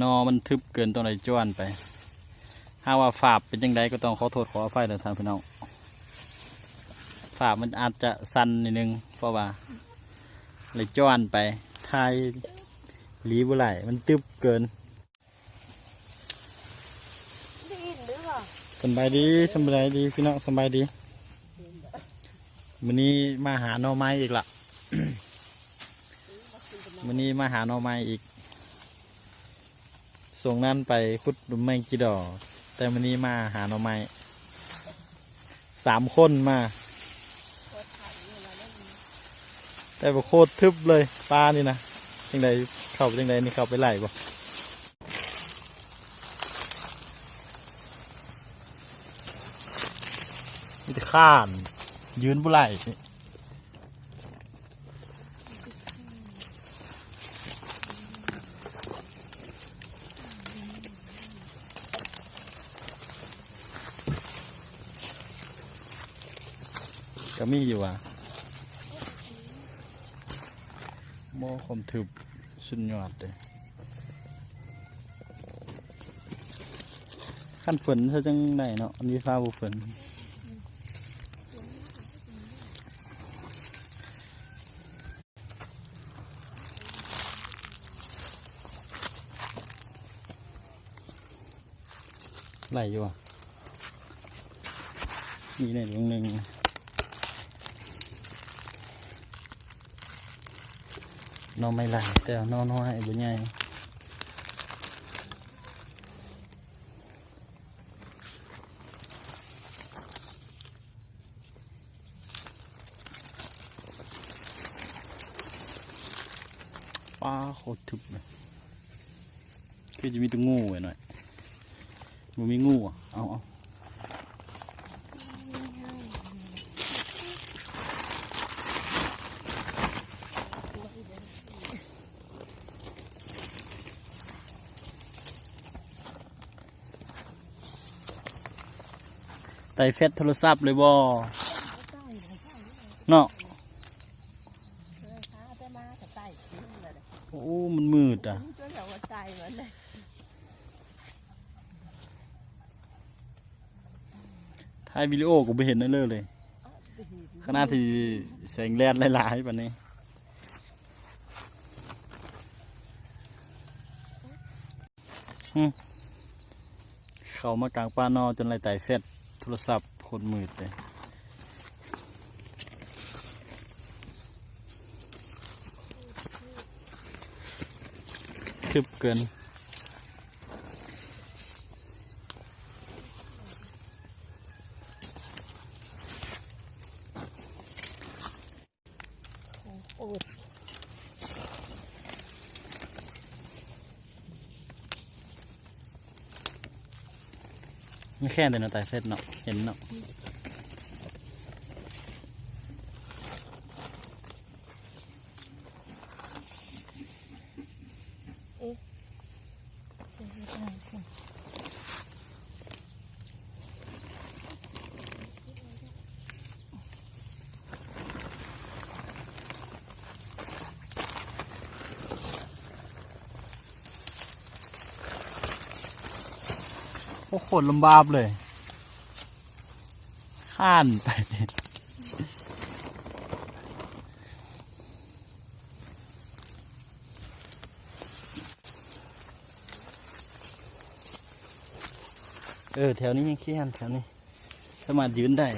ໜໍ່ມັນທຶບເກີນ ຕ້ອງໄດ້ຈ້ອນໄປ. ຫາກວ່າພາບເປັນຈັ່ງໃດກໍຕ້ອງຂໍໂທດຂໍອະໄພເດີທ່ານພີ່ນ້ອງ. ພາບມັນອາດຈະສັ່ນນິດໜຶ່ງ ເພາະວ່າໄດ້ຈ້ອນໄປ ຖ່າຍອີ່ຫຼີບໍ່ໄດ້ ມັນຕຶບເກີນ. ສຳບາຍດີ ສຳບາຍດີພີ່ນ້ອງ ສຳບາຍດີ. ມື້ນີ້ມາຫາໜໍ່ໄມ້ອີກລະ ມື້ນີ້ມາຫາໜໍ່ໄມ້ອີກ. ຊ່ວງນັ້ນໄປຂຸດແມງຈີດໍ ແຕ່ມື້ນີ້ມາຫາໜໍ່ໄມ້ ສາມຄົນມາ ແຕ່ວ່າໂຄດທຶບເລີຍ ປ່ານີ້ນະ. ຈັ່ງໃດ ເຂົ້າໄປຈັ່ງໃດນີ້ ເຂົ້າໄປໄຫຼບໍ່? ມີແຕ່ຄ້ານ ຢືນບໍ່ໄຫຼ. ກະມີຢູ່ຫວາ ໂມ ຄວາມທຶບສຸດຍອດເດ້. ຄັນຝົນຊະຈັ່ງໃດເນາະ ອັນນີ້ຟ້າບໍ່ຝົນ. ໄຫຼຢູ່ຫວາ ມີແນ່ດວງໜຶ່ງ. ໜໍ່ໄມ້ໄຫຼ ແຕ່ໜໍ່ນ້ອຍບໍ່ໃຫຍ່. ປ້າ ໂຄດທຶບເລີຍ ຄືຈະມີແຕ່ງູໄວ້ໜ້ອຍ ບໍ່ມີງູ ເອົາ ເອົາ. ໄຕ່ແຟດໂທລະສັບເລີຍບໍ່ ເນາະ? ໂອ້ ມັນມືດອະ. ຖ່າຍວິດີໂອກໍບໍ່ເຫັນເລີຍ ຂະໜາດທີ່ແສງແດດຫຼາຍໆປານນີ້. ຫຶ ເຂົ້າມາກາງປ່າໜໍ່ ຈົນໄດ້ໄຕ່ແຟດໂທລະສັບ ໂຄດມືດເລີຍ ທຶບເກີນ. ໂອ້ຍ ມັນແຂງແຕ່ເນາະ ໄຕ່ເສັດເນາະ ເຫັນເນາະ. ເອະ ໂອ້ ໂຄດລຳບາກເລີຍ ຄານໄປ. ເອີ ແຖວນີ້ຍັງແຄບ ແຖວນີ້ສາມາດຢືນໄດ້.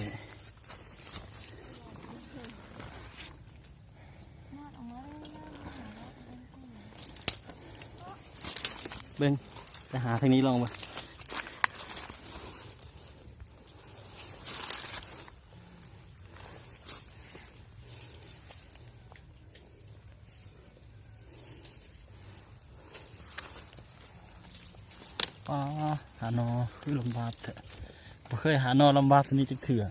ເບິ່ງ ໄປຫາທາງນີ້ລອງເບິ່ງ. ປ້າ ຫາໜໍ່ຄືລຳບາກແທ້ ບໍ່ເຄີຍຫາໜໍ່ລຳບາກປານນີ້ຈັກເທື່ອ.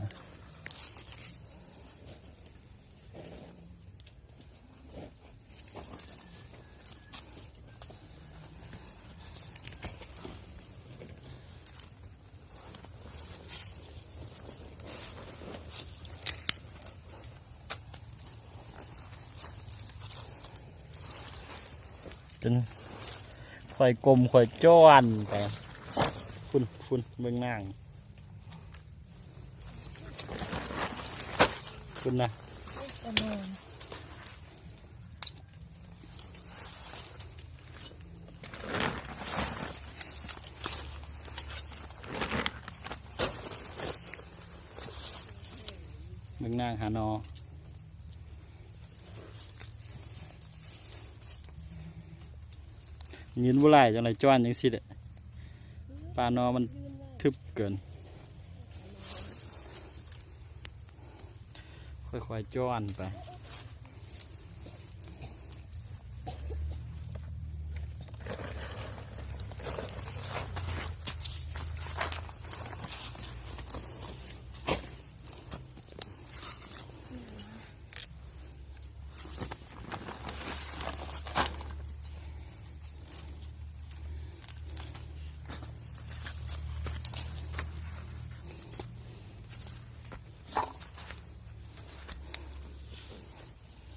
ຈົນ ຂ້ອຍກົ້ມຂ້ອຍຈ້ອນໄປ. ພຸ້ນ ພຸ້ນ ເບິ່ງນາງ ພຸ້ນນະ. ເບິ່ງນາງຫາໜໍ່. ຢືນບໍ່ໄດ້ ຈັ່ງໄດ້ຈ້ອນຈັ່ງຊີ້ແຫຼະ. ປາໜໍ່ມັນທຶບເກີນ. ຄ່ອຍໆຈ້ອນໄປ.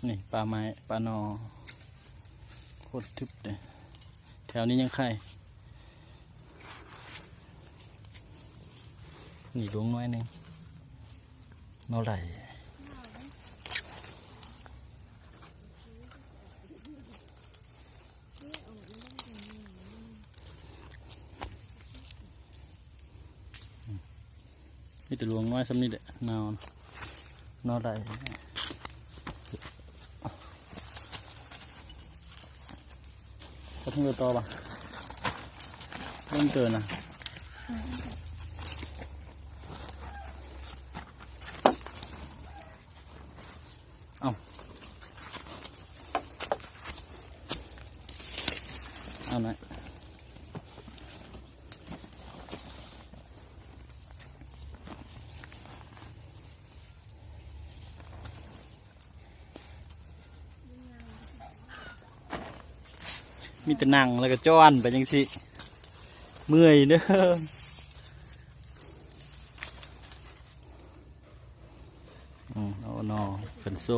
ນີ້ ປ່າໄມ້ ປ່າໜໍ່ ໂຄດທຶບເດ້. ແຖວນີ້ຍັງໄຄ. ນີ້ ຫຼວງໜ້ອຍໜຶ່ງ ໜໍ່ໄຫຼ. ມີແຕ່ຫຼວງນ້ອຍສ່ຳນີ້ແຫຼະ ໜໍ່ ໜໍ່ໄຫຼ. ເຂົາເພິ່ງໄປຕໍ່ບໍ່? ເລີ່ມເຕີນນະ. ເອົາ ເອົານະ. ມີແຕ່ນັ່ງແລ້ວກໍຈ້ອນໄປຈັ່ງຊີ້ ເມື່ອຍເດີ. ອືມ ເອົາໜໍ່ເພິ່ນໂຊ.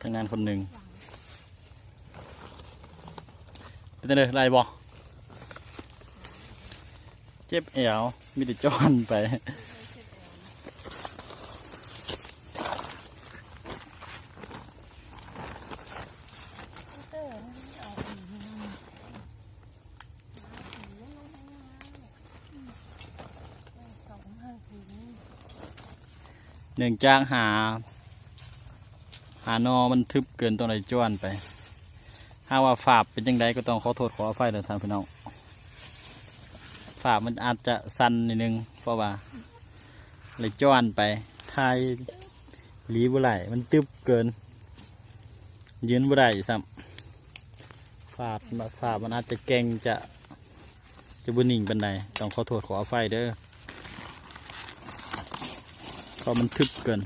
ທຳງານຄົນໜຶ່ງ ເປັນຈັ່ງໃດ ໄດ້ບໍ່? ເຈັບແອວ ມີແຕ່ຈ້ອນໄປ. ເນື່ອງຈາກຫາ ຫາໜໍ່ມັນທຶບເກີນ ຕ້ອງໄດ້ຈ້ອນໄປ. ຫາກວ່າຟາບເປັນຈັ່ງໃດກໍຕ້ອງຂໍໂທດຂໍອະໄພເດີທ່ານພີ່ນ້ອງ. ຟາບມັນອາດຈະສັ່ນໜ້ອຍໜຶ່ງ ເພາະວ່າໄດ້ຈ້ອນໄປ ຖ່າຍອີ່ຫຼີບໍ່ໄດ້ ມັນຕຶບເກີນ ຢືນບໍ່ໄດ້ຊ້ຳ. ຟາບ ຟາບມັນອາດຈະແກ່ງ ຈະ ຈະບໍ່ນິ່ງປານໃດ ຕ້ອງຂໍໂທດຂໍອະໄພເດີ ເພາະມັນທຶບເກີນ. ເ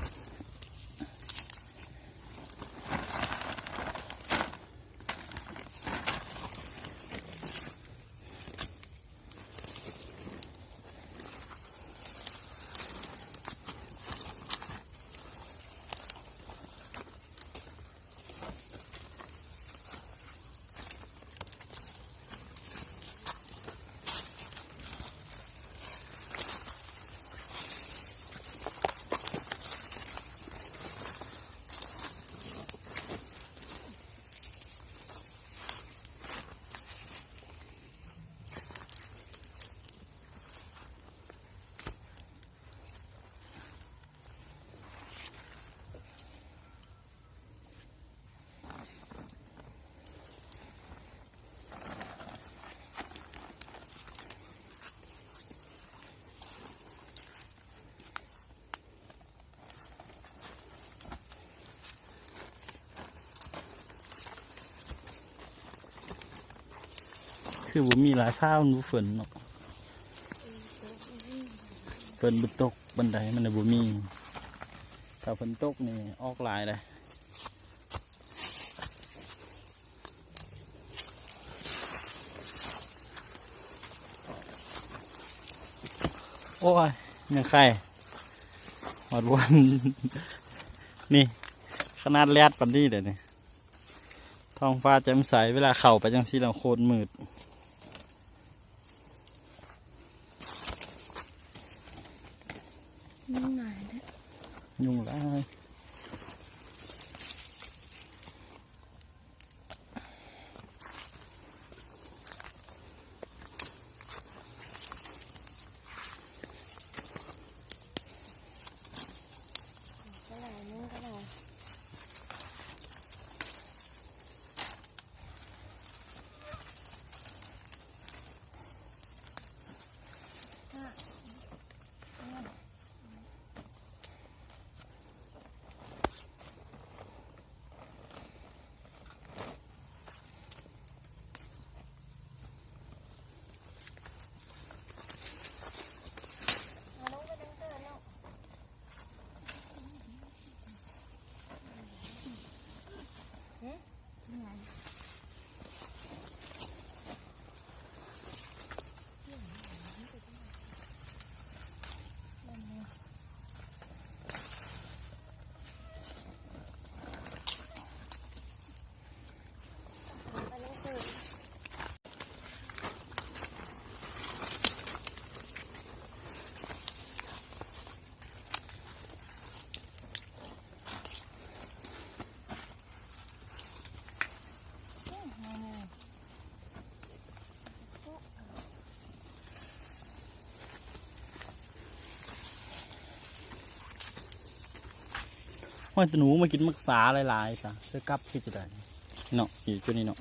ຄືບໍ່ມີຫຼາຍ ຟ້າມັນບໍ່ຝົນເນາະ ຝົນບໍ່ຕົກປານໃດ ມັນເລີຍບໍ່ມີ ຖ້າຝົນຕົກນີ້ອອກຫຼາຍເດ້. ໂອ້ຍ ຍັງໄຄ ຮອດວັນ ນີ້ ຂະໜາດແລດປານນີ້ເດ້ນີ້ ທ້ອງຟ້າແຈ່ມໃສ ເວລາເຂົ້າໄປຈັ່ງຊີ້ແລ້ວໂຄດມືດ. ຍຸງຫຼາຍເດ້ ຍຸງຫຼາຍ. ໂອ້ຍ ຕາໜູມາກິນໝາກສາຫຼາຍໆຊະ ເສືອກັບເຮັດຈັ່ງໃດເນາະ ຢູ່ຈຸດນີ້ເນາະ.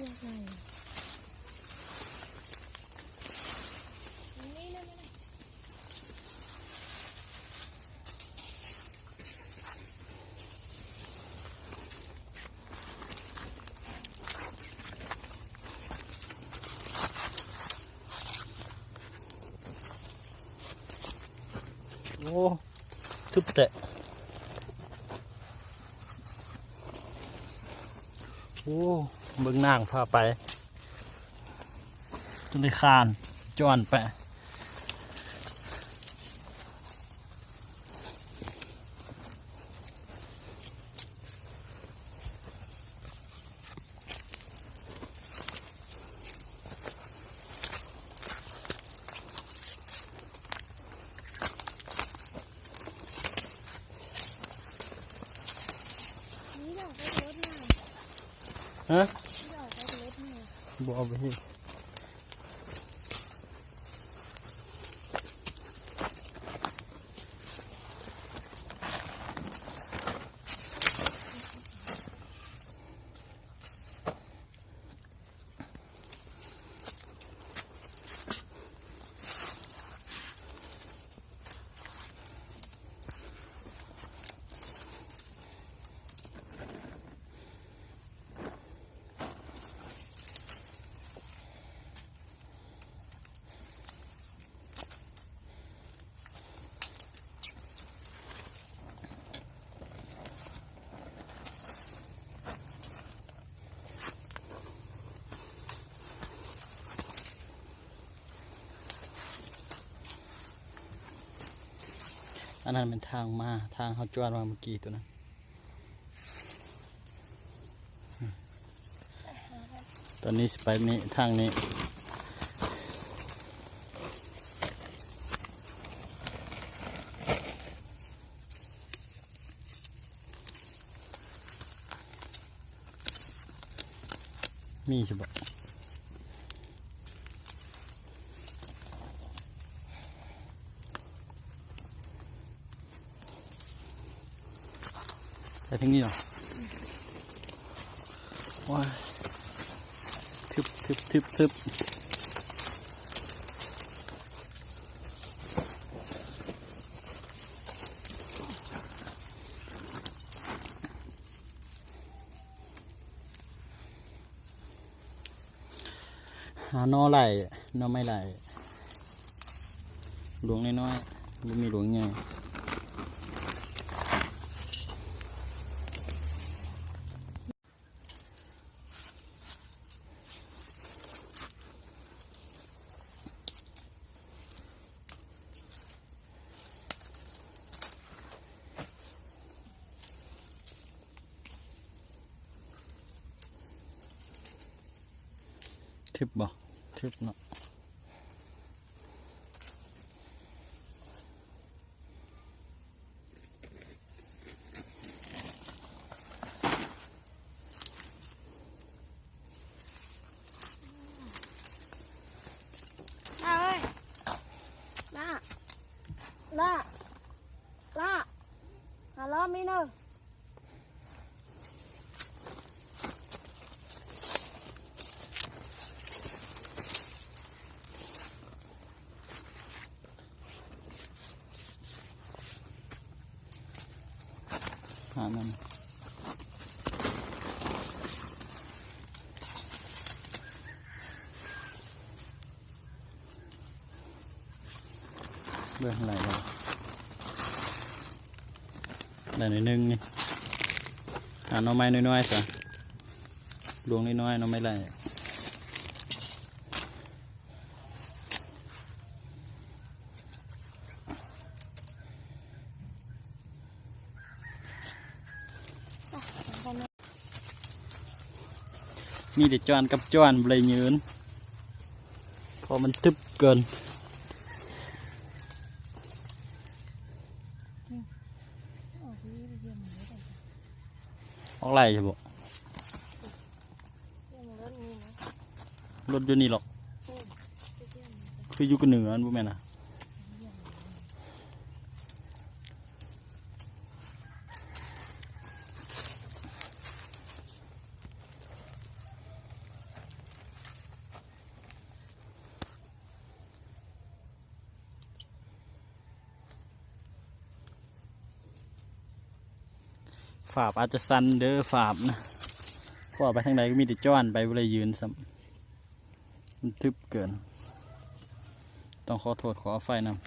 ໂອ້ ທຶບແຕະ ໂອ້ ເບິ່ງນາງພາໄປ ຈົນໄດ້ຄານ ຈອນໄປ. ຮະ? ບໍ່ເອົາໄປເຮັດ. ອັນນັ້ນແມ່ນທາງມາ ທາງເຮົາຈອດມາເມື່ອກີ້ໂຕນັ້ນ. ຕອນນີ້ຊິໄປນີ້ ທາງນີ້ ມີຊິບໍ່? ໄປທາງນີ້ເນາະ. ໂອ້ຍ ທຶບ ທຶບ ທຶບ ທຶບ. ຫາໜໍ່ໄຫຼ ໜໍ່ໄມ້ໄຫຼ ຫຼວງນ້ອຍໆ ບໍ່ມີຫຼວງໃຫຍ່. ທຶບບໍ່? ທຶບເນາະ. ລາເອີຍ ລາ ລາ ລາ ຫາລ້ອມນີ້ເນີ. ຫາມັນ ເບິ່ງໄຫຼບໍ່? ໄດ້ໜ້ອຍໜຶ່ງນີ້ ຫາໜໍ່ໄມ້ນ້ອຍໆຊະ ລວງນ້ອຍໆ ໜໍ່ໄມ້ໄຫຼ. ມີແຕ່ຈ້ອນກັບຈ້ອນ ບໍ່ໄດ້ຢືນ ເພາະມັນທຶບເກີນ. ອອກໄຫຼຊະບໍ່? ລົດຢູ່ນີ້ເນາະ ຄືຢູ່ກະເໜືອ ບໍ່ແມ່ນນະ? ຝາບອາດຈະສັ່ນເດີ ຝາບນະ ເພາະວ່າໄປທາງໃດກໍມີແຕ່ຈ້ອນໄປ ບໍ່ໄດ້ຢືນຊ້ຳ ມັນທຶບເກີນ ຕ້ອງຂໍໂທດຂໍອະໄພນຳ.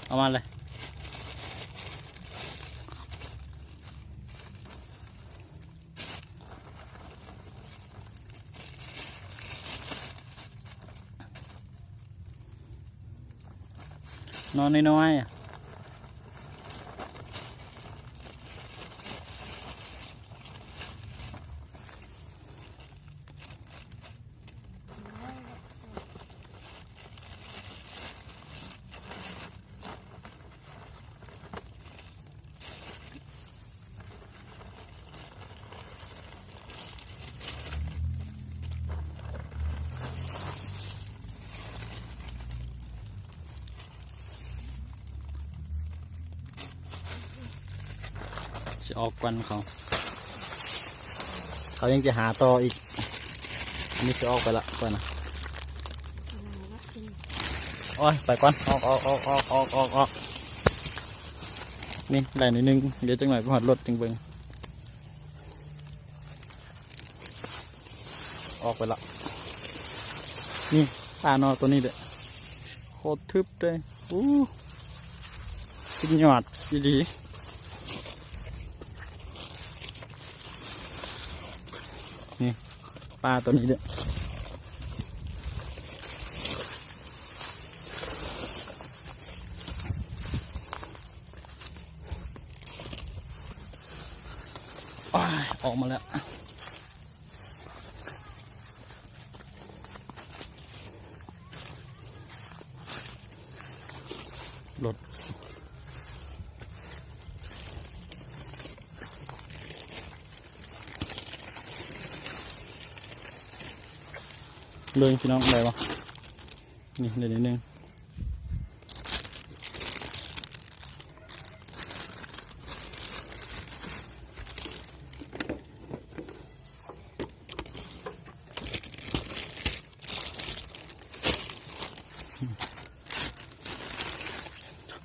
ເອົາມາເລີຍ ໜໍ່ນ້ອຍໆ. ຊິອອກກ່ອນເຂົາ ເຂົາຍັງຈະຫາຕໍ່ອີກ. ອັນນີ້ຊິອອກໄປລະ ກ່ອນນະ. ໂອ້ຍ ໄປກ່ອນ ອອກ ອອກ ອອກ. ນີ້ໄດ້ໜ້ອຍໜຶ່ງ ດຽວຈັກໜ້ອຍໄປຮອດລົດຈຶ່ງເບິ່ງ. ອອກໄປລະ. ນີ້ ປາໜໍ່ໂຕນີ້ເດ້ ໂຄດທຶບເດ້. ອູ້ ສຸດຍອດອີ່ຫຼີ. ນີ້ ປາໂຕນີ້ເດ້. ໂອ້ຍ ອອກມາແລ້ວ. ລົດ ເບິ່ງພີ່ນ້ອງ ໄດ້ບໍ່? ນີ້ ໄດ້ໜ້ອຍໜຶ່ງ.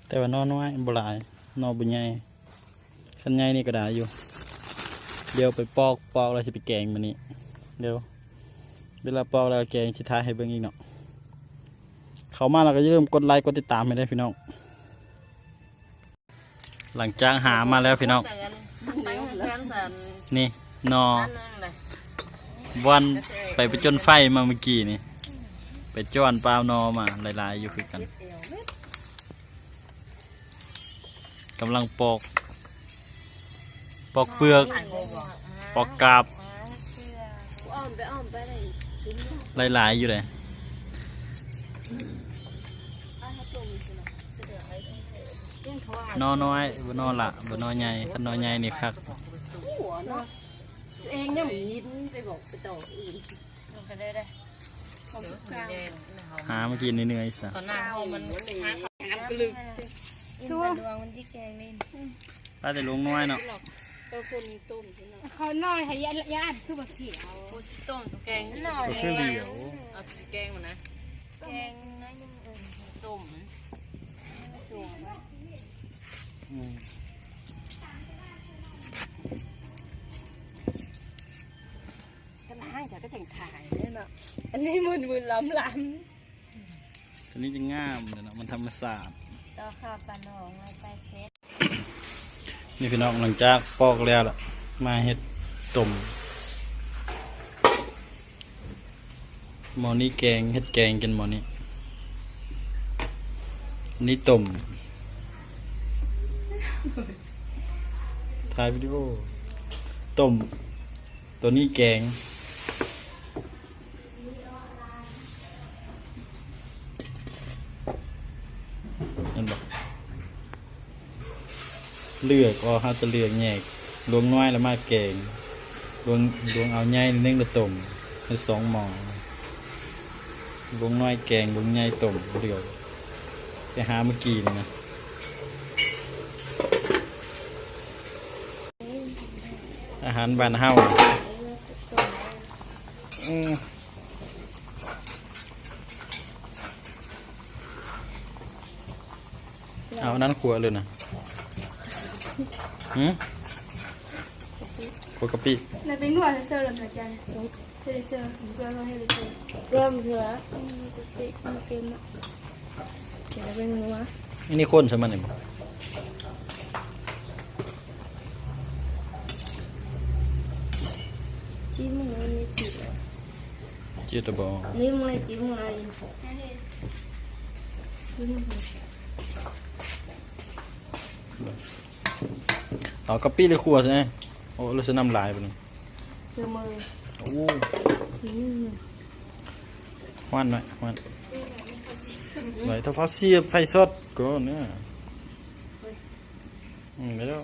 ແຕ່ວ່າໜໍ່ນ້ອຍ ບໍ່ຫຼາຍ ໜໍ່ບໍ່ໃຫຍ່. ຄັນໃຫຍ່ນີ້ກໍໄດ້ຢູ່ ດຽວໄປປອກ ປອກແລ້ວຊິໄປແກງມື້ນີ້ ດຽວເວລາປອກແລ້ວແກງຊິຖ່າຍໃຫ້ເບິ່ງອີກເນາະ. ເຂົ້າມາແລ້ວກໍຢ່າລືມກົດໄລກົດຕິດຕາມໃຫ້ເດີພີ່ນ້ອງ. ຫຼັງຈາກຫາມາແລ້ວພີ່ນ້ອງ ນີ້ໜໍ່ ບ່ອນໄປປະຈົນໄຟມາມື້ກີ້ນີ້ ໄປຈ້ອນໄປເອົາໜໍ່ມາ ຫຼາຍໆຢູ່ຄືກັນ. ກຳລັງປອກ ປອກເປືອກ ປອກກາບ ຫຼາຍໆຢູ່ເດ້. ໜໍ່ນ້ອຍ ບໍ່ໜໍ່ຫຼະ ບໍ່ໜໍ່ໃຫຍ່ ຄັນໜໍ່ໃຫຍ່ນີ້ຄັກ. ຕົວເອງຍັງມີໄປບອກໄປຕໍ່ຄົນອື່ນ. ຫາມາກິນເມື່ອຍໆຊະ ຕອນໜ້າເຮົາມັນ ຫາມກະລຶກ ຊວນດວງມັນທີ່ແກງນີ້ ປາແຕ່ລົງນ້ອຍເນາະ. ເອີ ຄົນຕົ້ມເນາະ ເຂົານ້ອຍໃຫ້ຍາດ ຍາດຄືບັກຂຽວ ໂອ້ ຕົ້ມແກງນ້ອຍ ຄືຫຼຽວ ເອົາແກງມັນນະ ແກງນ້ອຍໜຶ່ງ ເອີ ຕົ້ມ ອືມ ກັນຫ້າງ ເຈົ້າກໍຈັ່ງຖ່າຍເດ້ເນາະ ອັນນີ້ມຶນໆ ລຳໆ ຕົວນີ້ຈະງາມເດ້ເນາະ ມັນທຳມະຊາດ ຕໍ່ຂ້າວປານອງ ມາໃສ່ເຟສ. ນີ້ພີ່ນ້ອງ ຫຼັງຈາກປອກແລ້ວລະ ມາເຮັດຕົ້ມ ໝໍ້ນີ້ແກງ ເຮັດແກງກິນໝໍ້ນີ້ ນີ້ຕົ້ມ ຖ່າຍວິດີໂອ ຕົ້ມ ຕົວນີ້ແກງ ເຫັນບໍ່? ເລືອກເອົາ ເຮົາຈະເລືອກແຍກ ລວງນ້ອຍລະມາແກງ ລວງ ລວງເອົາໃຫຍ່ໜຶ່ງລະຕົ້ມ ເຮັດສອງໝໍ້ ລວງນ້ອຍແກງ ລວງໃຫຍ່ຕົ້ມ ເລືອກ ໄປຫາມື້ກີ້ນີ້ນະ. ອາຫານບ້ານເຮົາ ອືມ ເອົາອັນນັ້ນຂົ້ວເລີຍນະ. ຫື? ຂົ້ວກະປິ ແລ້ວໄປນົວດໃສ່ເສີນອາຈານ. ເຮັດເຊີ ເພື່ອເຮັດເຊີ ເພີ່ມເທື່ອ ອືມ ກະປິມັນເຕັມເນາະ ເຮັດໃຫ້ເປັນນົວ. ອັນນີ້ຄົນໃສ່ມັນນີ້ບໍ່? ຈີ້ມັນ ມັນມີຈີ້ບໍ່? ຈີ້ແຕ່ບໍ່ ນີ້ມັນໄດ້ຈີ້ມັນໄດ້. ເອົາກະປິຫຼືຂົ້ວໃສ່? ໂອ້ ຫຼືໃສ່ນ້ຳຫຼາຍປານນີ້? ເຊື່ອມື ໂອ້ ອືມ ຮ້ອນໜ້ອຍ ຮ້ອນໜ້ອຍ ຖ້າຟ້າວສຽບໄຟຊັອດກ່ອນເນາະ. ອືມ ໄດ້ແລ້ວ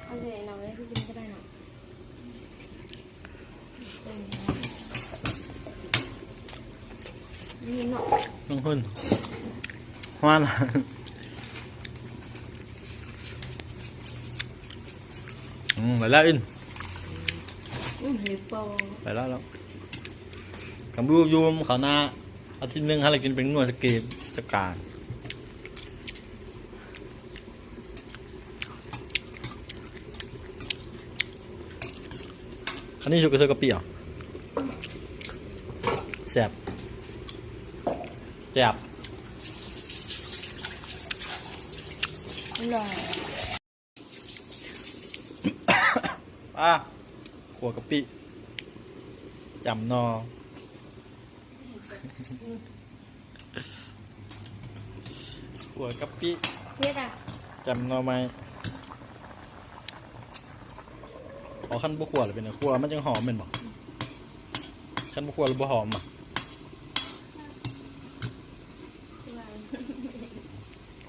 ເອົາໃສ່ນ້ຳເລີຍ ຄືກິນກໍໄດ້ເນາະ. ນີ້ເນາະ ລົງທຶນ ຮ້ອນ ອືມ ໄປແລ້ວອິນ ອືມ ເຫັນບໍ່ ໄປແລ້ວ ແລ້ວ ກຳລູກຢູ່ເຂົາໜ້າ ອາທິດໜຶ່ງຫາໄດ້ກິນເປັນງວດສະກີ ສະກາ. ອັນນີ້ສຸກກະເຊີກະປິເອົາ ແຊບ ແຊບ ອະ ຂົ້ວກະປິ ຈຳໜໍ່. ຂົ້ວກະປິ ເຮັດອະ ຈຳໜໍ່ໄມ້. ອໍ ຄັນບໍ່ຂົ້ວລະເປັນ ຂົ້ວມັນຈັ່ງຫອມແມ່ນບໍ່? ຄັນບໍ່ຂົ້ວລະບໍ່ຫອມຫວາ?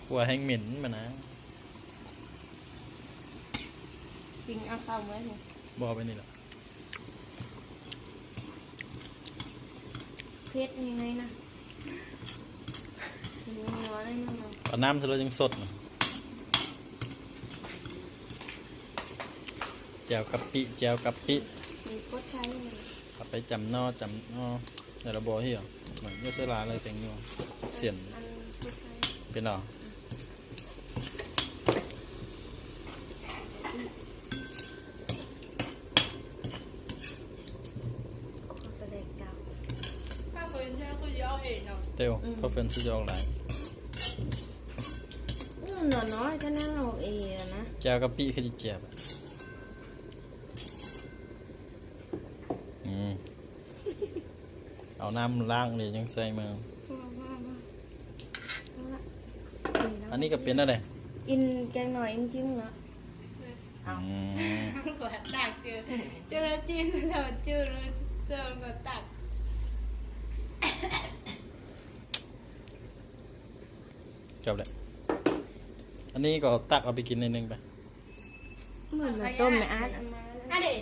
ຂົ້ວແຮງເໝັນມັນນະ. ຈິງເອົາເຂົ້າເມືອນີ້ ບໍ່ ເອົາໄປນີ້ລະ. ເຜັດຍັງໄງນະ ເອົານ້ຳໃສ່ແລ້ວຈັ່ງສົດນະ. ແຈ່ວກະປິ ແຈ່ວກະປິ ມີກົດໄທ ເອົາໄປຈຳໜໍ່ ຈຳໜໍ່ ແລ້ວລະບໍ່ເຫຍ ມັນເຍາະເຊື້ອລາເລີຍ ແປ້ງນົວ ເສັ້ນ ເປັນເນາະ. ອືມ ອືມ ເປັນບໍ່? ເຕັວ ເພາະເພິ່ນຊິອອກຫຼາຍ. ອືມ ໜ້ອຍໆ ກະນັ່ງເອົາເອງນະ. ແຈ່ວກະປິຄືຊິແຈບ. ອືມ ເອົານ້ຳລ້າງເລີຍຈັ່ງໃສ່ມາ. ອັນນີ້ກະເປັນແນວໃດ? ກິນແກງໜໍ່ ກິນຈິ້ມເນາະ. ເອົາ ອືມ ກະຕັກເຈີ ເຈີຈິ້ມ ເຈົ້າຈື່ ເຈົ້າກະຕັກ. ຈົບແລ້ວ. ອັນນີ້ກະຕັກເອົາໄປກິນໜ້ອຍໜຶ່ງໄປ. ເໝືອນເຂົ້າຕົ້ມແມ່ອາດ ອັນມາ ອັນນີ້